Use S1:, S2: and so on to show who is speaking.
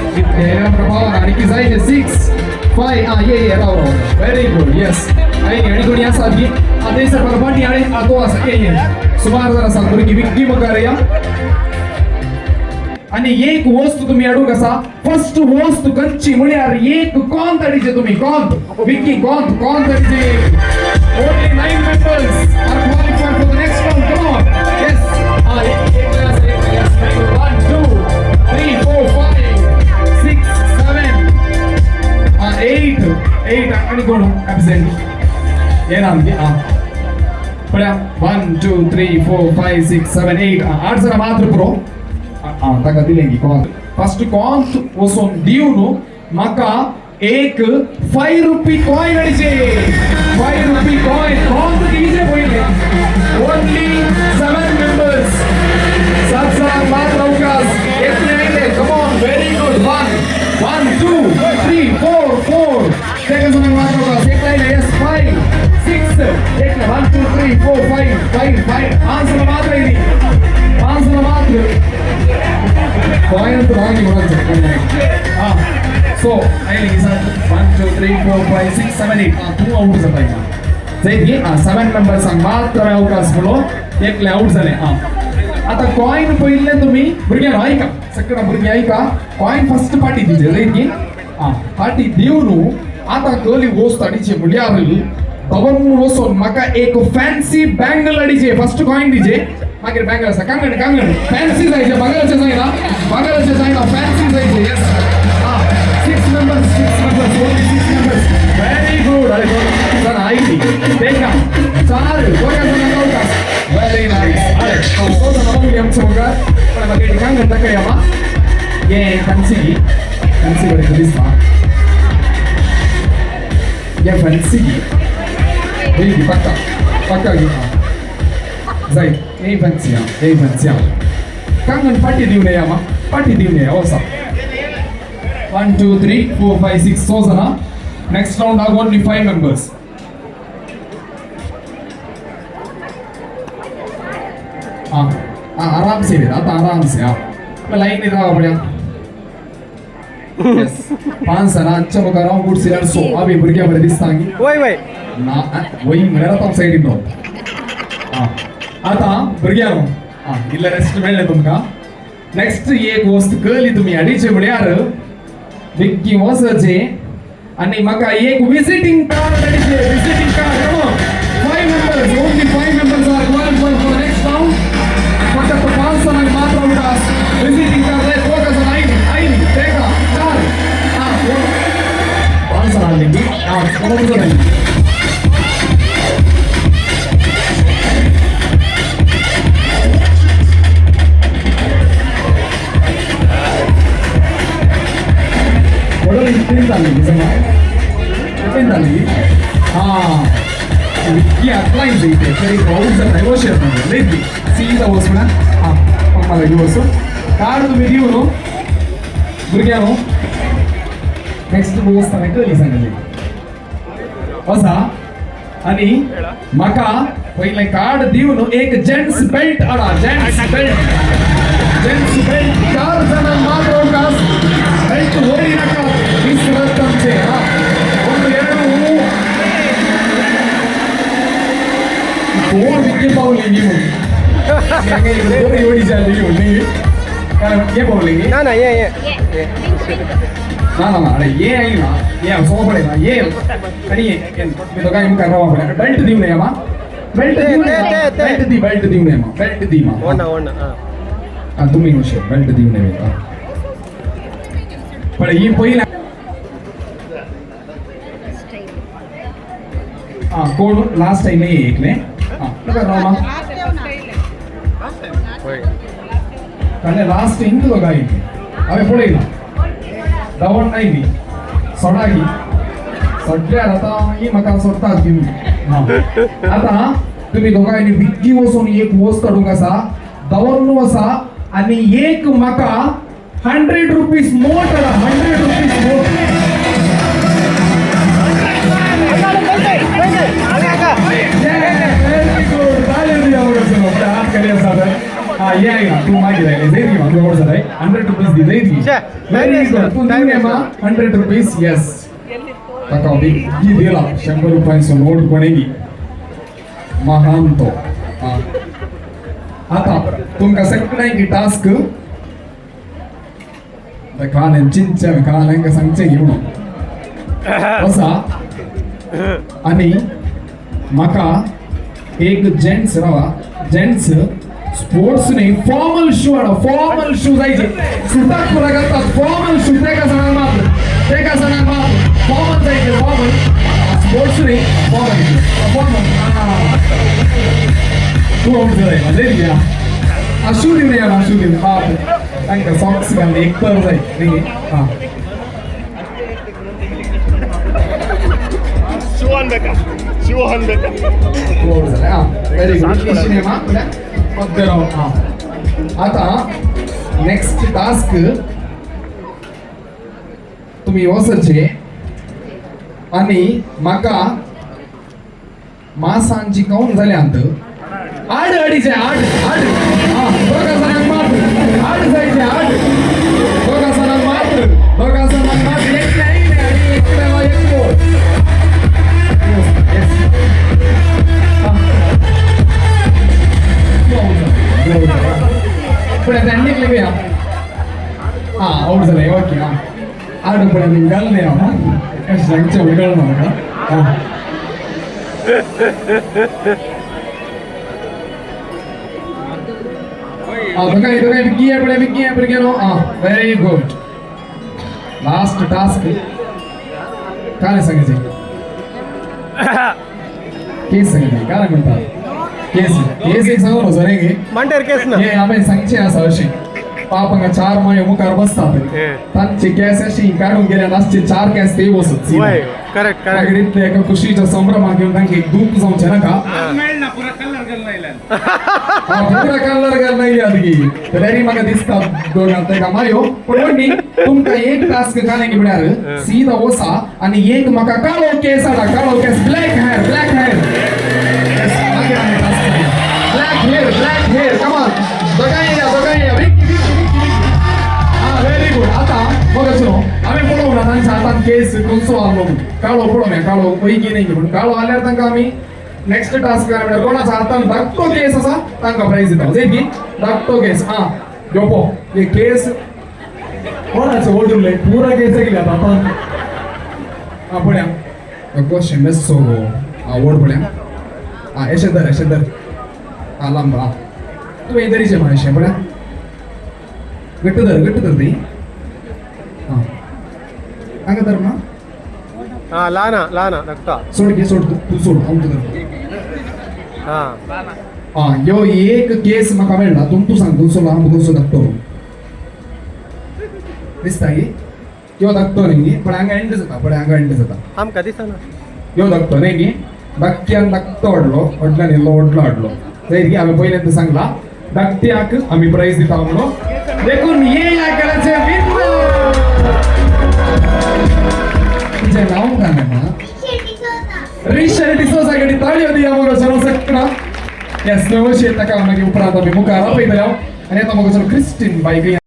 S1: आनी जाय 6 5 आ ये ये राव राव व्हेरी गुड येस. आनी कोणी आसा की थंयसर म्हाका फाटी आनी तो आसा ये ये सुमार जाण आसा भुरगीं विक्की मुखार या. आनी एक वस्तू तुम्ही हाडूंक आसा फर्स्ट वस्तू खंयची म्हळ्यार एक कोंत हाडीचे तुम्ही कोंत Vicky कोंत कोंत हाडीचे. Only 9 members are qualified for the next round. Come on. Yes. एक एक yes. 1 2 3 4 5 6 7 8 8 आणि कोण ॲब्सेंट येणार की पळया 1 2 3 4 5 6 7 8 8 जण मात्र पुरो. ताका दिलें की कोंत फर्स्ट कोंत वचून दिवन म्हाका एक 5 रुपी कॉइन हाडचे. 5 रुपी कॉइन कोंत दिवचे पयलें. ओनली 7 मेंबर्स 7 7 मात्र अवकाश येतले आयले. Come on very good. 1 1 2 3 4 4 तेका जाणांक मात्र अवकाश एकले आयले. येस 5 6 एकले 1 2 3 4 5 5 5 5 जाणां मात्र आयली. 5 जाणां मात्र कॉइन तर हांगी म्हणून. हां सो आयले की 1 2 3 4 5 6 7 8 तूं आवट जाता हिंगा जायत की 7 मेंबर्सांक मात्र अवकाश म्हणलो एकले आवट जाले. आतां कॉइन पयिल्लें तुमी भुरग्यांनो आयका सगळ्या भुरगीं आयका कॉइन फर्स्ट पाटी दिवचे जायत की पाटी दिवन आतां कली वस्त हाडीची म्हणल्यार दवरून वचून म्हाका एक फॅन्सी बँगल हाडीचे. फर्स्ट कॉइन दिवचे मागीर बँगल आसा कांगण कांगण फॅन्सी जायचे बंगलाचे जायना बंगलाचे जायना फॅन्सी जायचे. Yes 6 members 6 members only 6 members very good. अरे जाण आयली तेका 4 दोगा जाणांक अवकाश व्हेरी नायस. अरे तो जाणा बघूया आमच्या मुखार पण मागीर कांगण दाखया मा हे फॅन्सी फॅन्सी बरें दिसता हे फॅन्सी ही पक्का पक्का घे जायत हे फॅन्सी हा हे फॅन्सी हा कांगण पाटी दिवन या मा पाटी दिवन या वसा 1 2 3 4 5 6 सो जाणां. नेक्स्ट राउंड आग ओनली 5 मेंबर्स. हां हां आराम से आता आराम से. हां लाईन राव पळया. येस 5 जाणां आमच्या मुखार हांव गुड सिरार सो आमी भुरग्यां बरें दिसता की
S2: वय वय
S1: ना वय म्हळ्यार आतां सायडीन राव. हां आतां भुरग्यांनो हां इल्लें रेस्ट मेळ्ळें तुमकां. नेक्स्ट एक वस्त कळ्ळी तुमी हाडीचे म्हळ्यार बेगीन वचचें आनी म्हाका एक विजिटींग कार्ड हाडीचें. Visiting card come on 5 members only 5 members are qualified for next round. फक्त 5 जाणांक मात्र अवकाश. विजिटींग कार्ड जाय दोगा जाणां आयली आयली तेका 4 हां 5 जाणां आसलीं की हां दोग जाणां आयलीं. ಮೊದಲು ತಿಂತಾನೆ ನಿಜಮ ತಿಂತಾನೆ. ಹಾಂ ವಿಕ್ಕಿ ಅಪ್ಲೈನ್ಸ್ ಐತೆ ಸರಿ ಔಟ್ जाता वशेर लेती सीधा वचून हां पप्पा लागीं वचून कार्ड तुमी दिवन भुरग्यांनो नेक्स्ट वचतना कली सांगली वसा आनी म्हाका पयलें कार्ड दिवन एक जेंट्स बेल्ट हाडा. जेंट्स बेल्ट जेंट्स बेल्ट 4 जाणांक मात्र अवकाश. बेल्ट होडी नाका विसरत आमचे. हां 1 2 कोण विक्की पावली नी म्हणून एवढी झाली होती कारण हे पावले की
S2: ना ना ये ये
S1: ना ना ना अरे ये आई ना ये सोपं पडेल ना ये आणि मी दोघांनी मुखार रावा पडे. बेल्ट दिव नये मा बेल्ट दिव नये बेल्ट दी बेल्ट दिव नये मा बेल्ट दी मा
S2: ओना ओना हां
S1: हां तुम्ही वशे बेल्ट दिव नये पण ही पहिला हां कोण लास्ट टाइम नाही एकले हां नका राव मा
S2: वय
S1: कारण लास्ट इंत दोघा आयली हांवें पळयला धांवण आयली सोडा की सगळ्यार आतां ही म्हाका सोडटात की हां आतां तुमी दोगांयनी बेगीन वचून एक वस्त हाडूंक आसा दवरून वसा आनी एक म्हाका 100 रुपीज नोट हाडा. 100 रुपीज नोट. Very good. ताली दिया हात खाली आसा. हा ये ना तू मागीर आयले जायत गी तुका आवड जाताय 100 रुपीज दी जायत गी.
S2: छे,
S1: व्हेरी गुड. तूं
S2: time
S1: दिवन
S2: waste.
S1: मा 100 रुपीज. येस, ताका बेगी दिला 100 रुपयांचो नोट कोणेगी महान तो. हा, आता तुमकां सगळ्यांकी टास्क कान चिंच्या कान सांगचें की म्हणून वसा आणि म्हाका एक जेंट्स रावा, जेंट्स स्पोर्ट्स न्ही, फॉर्मल शू हाडा. फॉर्मल शू जायचे, सुटाक पुरा घालतात फॉर्मल शू. तेका जाणांक मात्र, तेका जाणांक मात्र फॉर्मल जायचे. फॉर्मल, स्पोर्ट्स न्ही, फॉर्मल फॉर्मल. तूं आउट जाय जायत घ्या. हा, शू दिवन या, शू दिवन. हा, तांकां सॉक्स घालून एक पर जाय न्ही. हा.
S3: ಶೂ ಅನ್ಬೇಕಾ? ಶೂ ಅನ್ಬೇಕಾ?
S1: तूं आउट जालें. हा, व्हेरी गुड. सिनेमा पद्दर. हा, आता नेक्स्ट टास्क तुमी वचचे आनी म्हाका मासांची कौन जाल्यांत आड अडीचे आड आड. हा, दोगा जाणांक मात्र आड जायचे. आड दोगा जाणांक मात्र, दोगा जाणांक मात्र. एकले आयले आनी एकले एकलो. Yes. हा. तूं out जा, तूं out जा. पण आता आनी घेया. हा, आउट जालें. ओके. हा, आड पळय घालने. हांव कशें सांगचें कळना म्हाका. हा हा, दोगांय दोगांय विकी पळय, विकी पळय न्हू. हा, व्हेरी गुड. लास्ट टास्क काय सांगायचे? केस सांगितले काय म्हणतात? केस केस एक सांगू न्हू सर की
S2: मांडेर केस ना.
S1: हे आमी सांगचे आसा अशें, पाप हांगा चार मायो मुखार बसतात. तांचे केस अशी काडून गेले आसचे चार केस ते वचत.
S2: वय, करेक्ट
S1: मागीर
S2: करेक्ट.
S1: इतले एका खुशीच्या संभ्रमाक घेवन तांकां एक दूख जावचें नाका. हा, पुरा कलर घाल नाही आदगी तरी म्हाका दिसता दोगां तेका मायो. पण व्हडली तुमकां एक टास्क काय म्हळ्यार सीधा वसा आनी एक म्हाका काळो केस हाडा. काळो केस, black hair, black hair. Black hair, black hair. Come on, दोगांय या, दोगांय या. Vicky Vicky Vicky Vicky. हा, व्हेरी गुड. आता मग न्हू आमी पळोवना तांच्या हातान केस खंयचो आहलो म्हणून. काळो पळोवया, काळो पैकी नाही म्हणून. काळो आल्यार तांकां आमी नेक्स्ट टास्क काय म्हळ्यार कोणाच्या हातान धाकटो केस आसा तांकां प्रायज दिता. जायत की धाकटो केस. हा, घेवपो हे केस कोणाचो ओल्ड उरले पुरा केस गेले हातान. हा, पळया कशें मेस्सो गो. हा, ओड पळया. हा, एशें धर, एशें धर. हा, लांब. हा, तुवें धरीचें मा एशें पळया. घट्ट धर, घट्ट धर ती. हा, हांगा धर मा.
S2: हा, ल्हान हा, ल्हान हा, धाकटो हा.
S1: सोड घे, सोड. तूं तूं सोड, हांव तुका धरता.
S2: हा.
S1: हा, यो एक केस म्हाका मेळ्ळा. तूं सांग खंयचो लांब, खंयचो धाकटो दिसता की. यो धाकटो न्ही गी? पण हांगा एंड जाता पळय, हांगा एंड जाता.
S2: आमकां दिसना.
S1: यो धाकटो न्ही गी? धाकट्यान धाकटो हाडलो, व्हडल्यान इल्लो व्हडलो हाडलो. जायत की हांवें पयल्यांत सांगला धाकट्याक आमी प्रायज दिता म्हणून. देखून हे ह्या खेळाचे विनर. तुझें नांव काय मा? रिशल डिसोजा कडे ताळयो दिया मगो सर्व सगळा. येस, नवशे ताका मागीर उपरांत आमी मुखार आपयतले. आनी आतां मगो चलो क्रिस्टीन बाय.